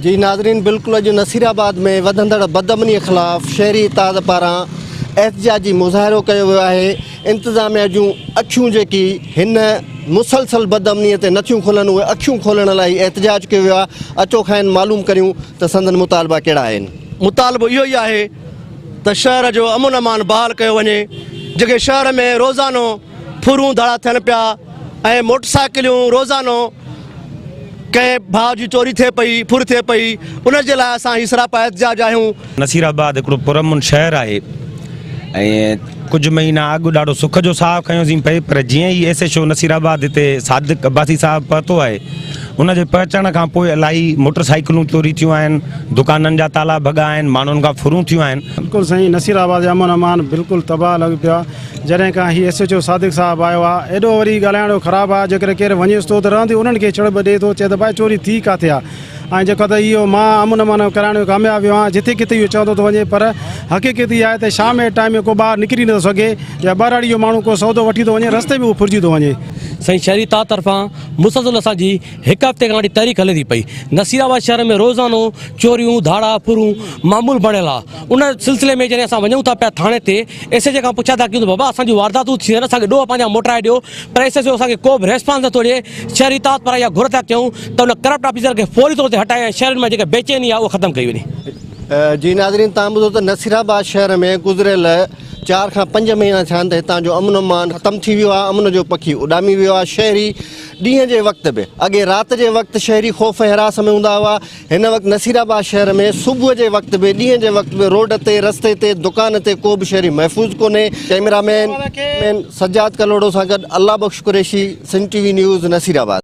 جي ناظرين بلڪل اڄ نصير آباد ۾ وڌندڙ بدامني خلاف شهري اتحاد پاران احتجاجي مظاهرو ڪيو ويو آهي انتظاميا جون اکيون جيڪي هن مسلسل بدامني تي نٿيون کلن اهي اکيون کولڻ لاء هي احتجاج ڪيو ويو آهي اچو کانئن معلوم ڪريون ته سندن مطالبا ڪهڙا آهن. مطالبو اهو ئي آهي ته شهر جو امن امان بحال ڪيو وڃي جيڪي شهر ۾ روزانو ڦرون ڌاڙا ٿين پيا ۽ موٽر سائيڪليون روزانو ڪنهن ڀاء جي چوري ٿئي پئي ڦر ٿئي پئي ان جي لاء اسان هي سراپا احتجاج آهيون. نصير آباد هڪڙو پرامن شهر آهي ۽ ڪجهه مهينا اڳ ڏاڍو سک جو ساهه کنيوسين پئي پر جيئن ئي S H O Nasirabad هتي صادق عباسي صاحب پهتو آهي ان جي پهچڻ کان پوء الاهي موٽر سائيڪلون چوري ٿيون آهن دڪانن جا تالا ڀڳا آهن ماڻهن کان ڦرون ٿيون آهن. بلڪل سائين نصير آباد جو امن امان بلڪل تباهه لڳو پيو آهي جڏهن کان هي ايس ايڇ او صادق صاحب آيو آ ايڏو وري ڳالهائڻ جو خراب آ جيڪڏهن ڪير وڃيس ٿو ته رهندي انهن کي ڇڙٻ ڏي ٿو چئي ته ڀائي چوري ٿي ڪاٿي آ ۽ جيڪو ته اهو مان امن امان ڪرائڻ ۾ ڪامياب ويو آهيان جٿي ڪٿي اهو چوندو ٿو وڃي پر حقيقت اها آهي ته شام جي ٽائيم ۾ ڪو ٻاهر نڪري نٿو سگهي يا ٻهراڙي جو ماڻهو ڪو سودو وٺي ٿو وڃي رستي ۾ اهو ڦرجي ٿو وڃي. سائين شهري اتحاد طرفان مسلسل اسان جي هڪ هفتي کان وٺي تحريڪ هلي ٿي پئي. نصير آباد شهر ۾ روزانو چوريون، ڌاڙا، ڦرون معمول بڻيل آ. ان سلسلي ۾ جڏهن اسان وڃون ٿا پيا ٿاڻي تي ايس ايڇ اي کان پڇا ٿا ڪيون ته بابا اسان جون وارداتون ٿيون آهن اسان کي ڏوهه پنهنجا موٽرائي ڏيو پر ايس ايڇ او اسان کي ڪو به ريسپانس نٿو ڏئي. شهري اتحاد پاران اها گهر ٿا ڪيون ته ان ڪرپٽ آفيسر کي فوري طور تي هٽائي ۽ شهرين مان جيڪا بيچيني آ اها ختم ڪئي وڃي. جي ناظرين تان ٻڌو ته نصير آباد شهر ۾ گذريل چار کان پنج مهينا ٿيا آهن ته هتان جو امن امان ختم ٿي ويو آهي امن جو پکي اڏامي ويو آهي شهري ڏينهن جي وقت به اڳي رات جي وقت شهري خوف ۽ هراس ۾ هوندا هئا هن وقت نصير آباد شهر ۾ صبح جي وقت به ڏينهن جي وقت به روڊ تي رستي تي دڪان تي ڪو به شهري محفوظ ڪونهي ڪئميرا مين سجاد ڪلهوڙو سان گڏ Allah Bakhsh Qureshi Sindh T V news Nasirabad.